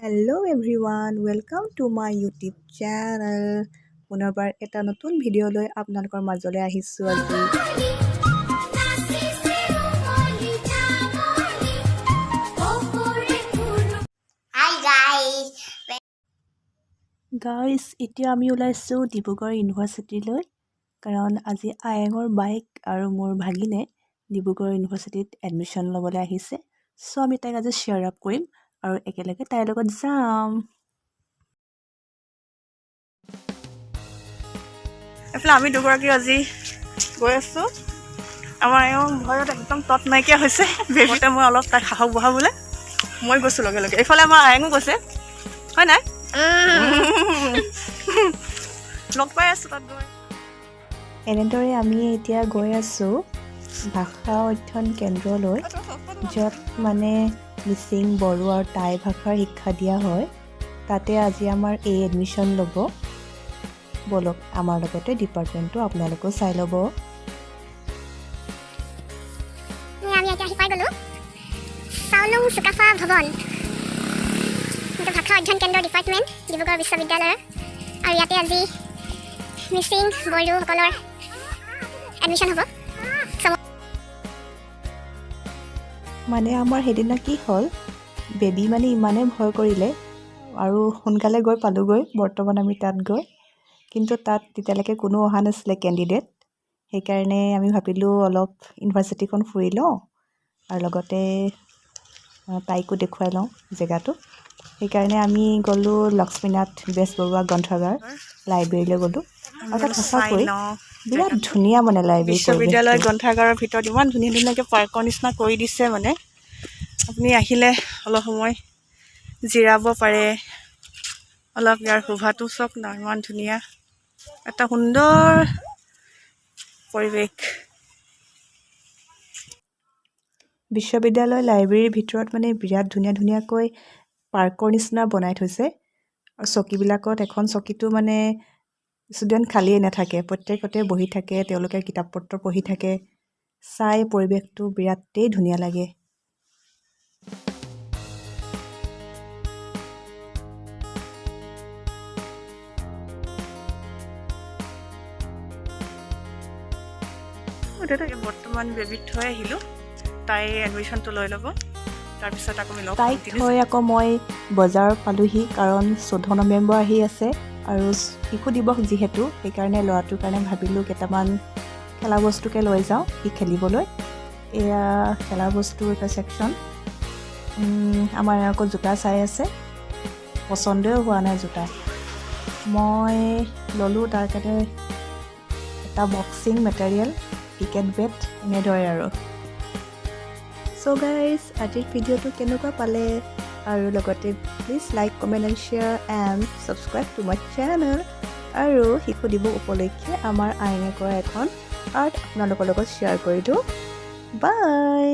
Hello everyone, welcome to my YouTube channel. পুনৰবাৰ এটা নতুন ভিডিঅ' লৈ আপোনালোকৰ মাজলৈ আহিছোঁ আজি। Hi guys. Guys, এতিয়া আমি ওলাইছোঁ ডিব্ৰুগড় ইউনিভাৰ্চিটিলৈ, কাৰণ আজি আয়েঙৰ বাইক আৰু মোৰ ভাগিনে ডিব্ৰুগড় ইউনিভাৰ্চিটিত এডমিশ্যন ল'বলৈ আহিছে। চ' আমি তাইক আজি চিয়াৰ আপ কৰিম আৰু একেলগে তাইৰ লগত যাম। এইফালে আমি দুগৰাকী আজি গৈ আছোঁ। আমাৰ এওঁ ভয়ত একদম তত নাইকিয়া হৈছে। বেবীতে মই অলপ তাইক সাহস বঢ়াবলৈ মই গৈছোঁ লগে লগে। এইফালে আমাৰ আয়েঙো গৈছে, হয় নাই? লগ পাই আছোঁ তাত গৈ। এনেদৰে আমি এতিয়া গৈ আছোঁ ভাষা অধ্যয়ন কেন্দ্ৰলৈ, য'ত মানে মিচিং, বড়ো আৰু টাই ভাষাৰ শিক্ষা দিয়া হয়। তাতে আজি আমাৰ এই এডমিশ্যন ল'ব। ব'লক, আমাৰ লগতে ডিপাৰ্টমেণ্টটো আপোনালোকেও চাই ল'ব। আমি এতিয়া আহি পাই গ'লোঁ চাওলুং চুকাফা ভৱন। এইটো ভাষা অধ্যয়ন কেন্দ্ৰ ডিপাৰ্টমেণ্ট, ডিব্ৰুগড় বিশ্ববিদ্যালয়ৰ। আৰু ইয়াতে আজি মিচিং, বড়োসকলৰ এডমিশ্যন হ'ব। মানে আমাৰ সেইদিনা কি হ'ল, বেবী মানে ইমানেই ভয় কৰিলে আৰু সোনকালে গৈ পালোঁগৈ। বৰ্তমান আমি তাত গৈ, কিন্তু তাত তেতিয়ালৈকে কোনো অহা নাছিলে কেণ্ডিডেট। সেইকাৰণে আমি ভাবিলোঁ অলপ ইউনিভাৰ্চিটিখন ফুৰি লওঁ আৰু লগতে তাইকো দেখুৱাই লওঁ জেগাটো। সেইকাৰণে আমি গ'লোঁ লক্ষ্মীনাথ বেজবৰুৱা গ্ৰন্থাগাৰ, লাইব্ৰেৰীলৈ গ'লোঁ আৰু তাত চাই সঁচাকৈ লওঁ। বিৰাট ধুনীয়া মানে লাইব্ৰেৰী বিশ্ববিদ্যালয় পৰিৱেশটো। গ্ৰন্থাগাৰৰ ভিতৰত ইমান ধুনীয়া ধুনীয়াকৈ পাৰ্কৰ নিচিনা কৰি দিছে। মানে আপুনি আহিলে অলপ সময় জিৰাব পাৰে। অলপ ইয়াৰ শোভাটো চাওক না, ইমান ধুনীয়া এটা সুন্দৰ পৰিৱেশ। বিশ্ববিদ্যালয় লাইব্ৰেৰীৰ ভিতৰত মানে বিৰাট ধুনীয়া ধুনীয়াকৈ পাৰ্কৰ নিচিনা বনাই থৈছে আৰু চকীবিলাকত, এখন চকীতো মানে ষ্টুডেণ্ট খালীয়ে নাথাকে, প্ৰত্যেকতে বহি থাকে, তেওঁলোকে কিতাপ পত্ৰ পঢ়ি থাকে। চাই পৰিৱেশটো বিৰাটেই ধুনীয়া লাগে। বৰ্তমান বেবীক থৈ আহিলোঁ। তাই এডমিশ্যনটো লৈ ল'ব, তাৰপিছত আকৌ আমি লগ পাম। তাইক থৈ আকৌ মই বজাৰ পালোহি, কাৰণ 14 নৱেম্বৰ আহি আছে আৰু শিশু দিৱস যিহেতু, সেইকাৰণে ল'ৰাটোৰ কাৰণে ভাবিলোঁ কেইটামান খেলা বস্তুকে লৈ যাওঁ সি খেলিবলৈ। এয়া খেলা বস্তুৰ এটা ছেকশ্যন। আমাৰ আকৌ জোতা চাই আছে, পচন্দই হোৱা নাই জোতা। মই ল'লোঁ তাৰ কাৰণে এটা বক্সিং মেটেৰিয়েল, ক্ৰিকেট বেট, এনেদৰে আৰু। চ' গাইজ, আজিৰ ভিডিঅ'টো কেনেকুৱা পালে? আৰু লগতে please like, comment and share and subscribe to my channel. আৰু শিশু দিৱস উপলক্ষে আমাৰ আইনে কৰা এখন আৰ্ট আপোনালোকৰ লগত শ্বেয়াৰ কৰিলোঁ। বাই।